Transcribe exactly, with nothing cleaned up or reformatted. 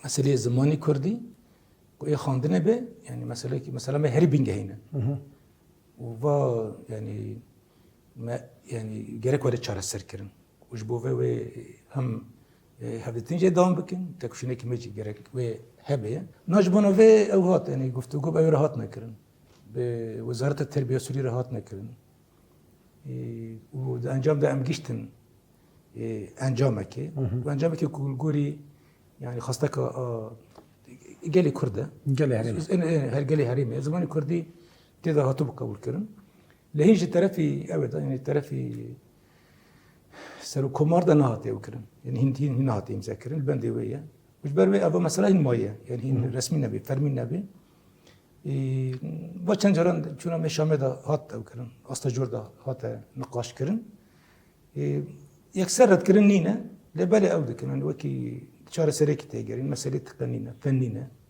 meseleyê zimanê kurdî ku ê xwendinê be, yanî meseleyekî, mesela me herî bingehîn e. Û va, yanî me, yanî gerek were çareser kirin. Û ji bo vê wê hem, e, hevdîtin jê dewam bikin, têkoşînekî me jî gerek wê hebe ye. Na ji bona vê ew hat, yanî guftûgo bi ew re hatine kirin. Bi Wezareta Terbiya Sûrî re hatine kirin. E, û di encam de em giştin, e, encamekê. Û encamekê ku li gorî, yanî xwesteka, a, gelê Kurd e. Gelê herêmê. Ê, ê, her gelê herêmê. Zimanê Kurdî tê de hatibû qebûlkirin. Lê hîn ji terefî ew de, yanî terefî serokkomar de nehatiye ew kirin. Yanî hîn, hîn, hîn nehatiye îmzekirin. Li bendê wê ye. Û ji ber wê eva mesela hîn maye. Yanî hîn resmî nebê, fermî nebê. Ê, va çend caran çûna me Şamê de hat ew kirin. Asta cor de hate niqaş kirin. Ê, yekser redkirin nîne. Lê belê ew dikin. Yanî wekî çareserekî tê gerîn. Meselê tiqe nîne, fen nîne.